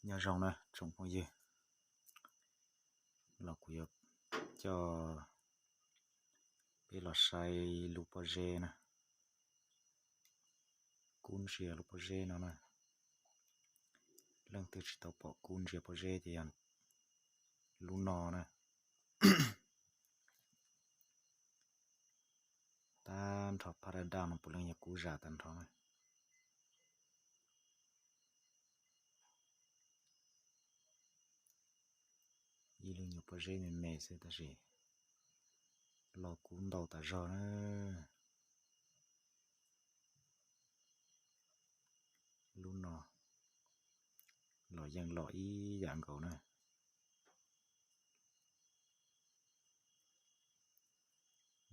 Nyob zoo na tsoom phooj ywg, los kuv yuav coj peb los saib lub pob zeb na, kub ntsia lub pob zeb no na. Leej twg tsis tau pom kub ntsia pob zeb ces yog lub no na. Tag nrho phab daj daj no puav leej yog kub zam tag nrho na. Ib lub nyuag pob zeb me me xwb tab sis los kub ntau tas zog na. Lub no los yeej los ib yam nkaus na.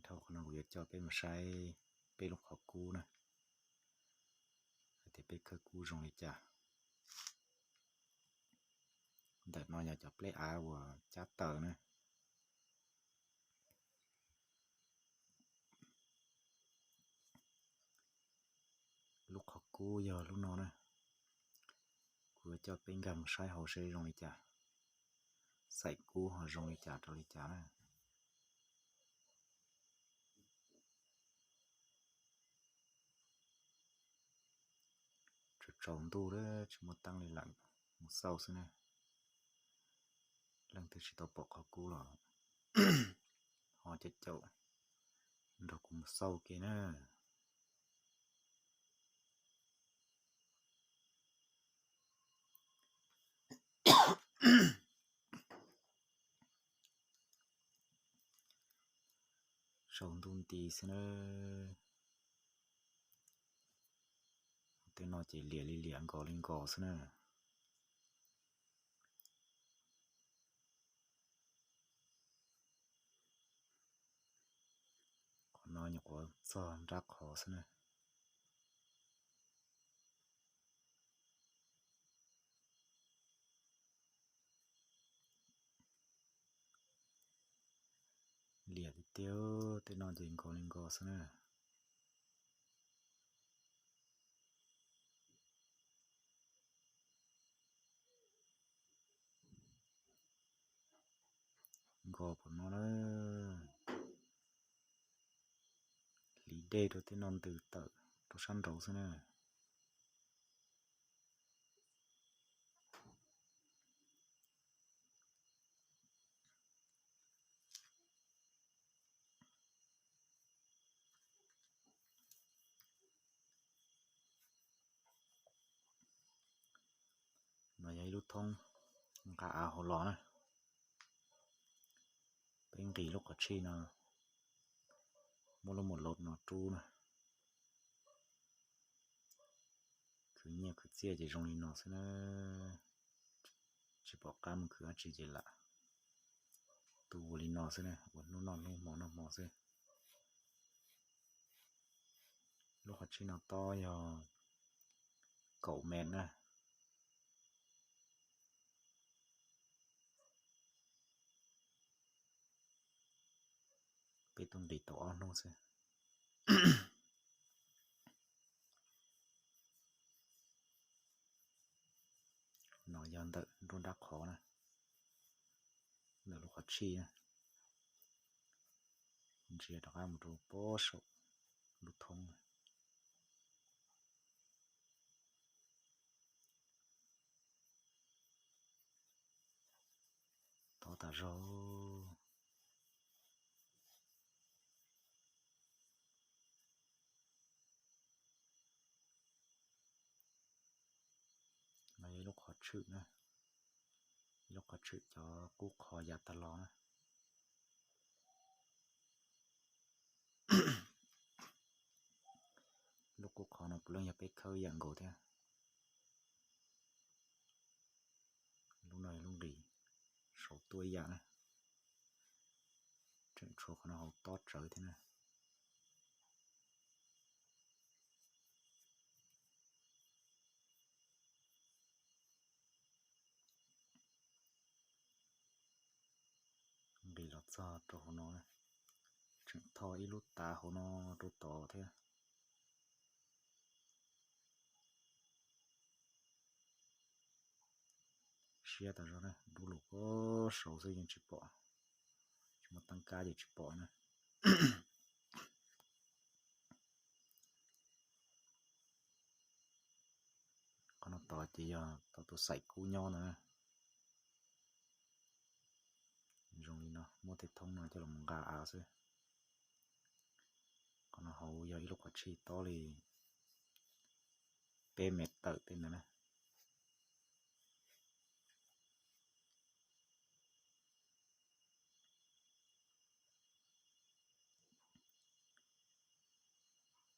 Dhau qhov no kuv yuav coj peb mus saib peb lub qhov kub na, hais tias peb khawb kub zoo li cas. Ntawm no yog cov pleb av uas cab taws na. Lub qhov kub yog lub no na. Kuv yuav coj peb nkag mus saib hauv seb zoo li cas, xaim kub ho zoo li cas rau li cas na. Tsaus tsaus ntuj lawm tsis muaj teeb li lawm, mus xauj xwb na. Leej twg tsis tau pom qhov kub los ho caum caum nrog kuv mus xauj ke na. Tsaus ntuj nti xwb na. Tej no ces liam li liam nkos li nkos xwb na. Qhov no nyuam qhuav txog nrab qhov xwb na. Liam tiag tiag, tej no ces nkos li nkos xwb na. Nkos pom no na. Hliv dej rau tej no ntws tawm rau sab nraud xwb na. No yog ib lub thoob nqa av hauv los na. Peb nqis lub qhov tshij no, muab lub mus laus no rub na. Khwv nyiaj khwv txiaj ces zoo li no xwb na. Tsis pom qab mus khwv dab tsi ces lam tu ua li no xwb na, ua hnub noj hnub hmo noj hmo xwb. Lub qhov tshij no tob yog kaum mev na. Peb tuaj nqis tau ob hnub xwb. No yog ntawm nruab nrab qhov na, ntawm lub qhov tshij na. Ntsia rov qab mus rau pob saum lub thoob. Tob tas zog. No yog ib lub qhov tshwm na, ib lub qhov tshwm cov qub qhov yav tas los na. Lub qub qhov no puav leej yog peb khawb ib yam nkaus thiab. Lub no yog lub nqis saum tuaj ib yam na. Tseem tshuav qhov no hauv tob tsawv thiab na. Nqis los txog rau hauv no, tseem thoj ib lub tav hauv no rau tod thiab. tsiab tas zog na, dub lug puag saud xwb yeej tsis pom, tsis muaj teeb kab ces tsis pom na. Qhov no tod ces yog tau tus xaim kub nyob no na. Zoo li no muab tej thoob no coj los nqa av xwb. Qhov no hauv yog ib lub qhov tshij tob li peb mev tawm tej ntawd na.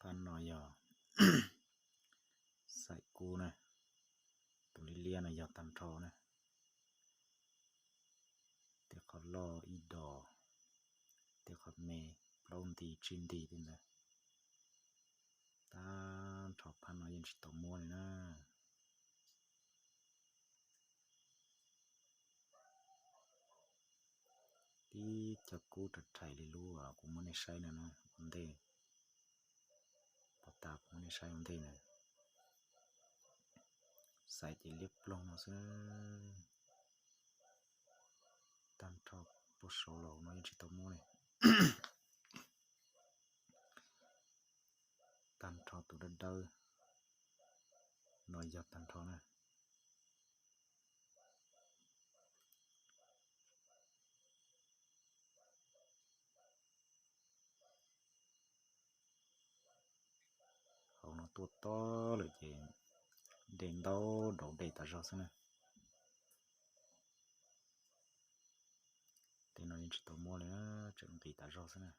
Phab no yog xaim kub na, tus liab liab no yog tag nrho na. Tej qhov loj ib dos, tej qhov me plaub nti tsib nti tej ntawd. Tag nrho phab no yeej tsis tau muab li na. Tib co kub rhais rhais li lub kuv muab nej saib no na ua ntej. Pov tas kuv muab nej saib ua ntej na. Xaiv ces liab ploog no xwb. Tag nrho puag saud los no yeej tsis tau muab li. Tag nrho tus dawb dawb no yog tag nrho na. Hauv no tuaj tob lawm ces dej ntau, daus dej tas zog xwb na. Tej no yeej tsis tau muab li, tseem nqis tas zog xwb na.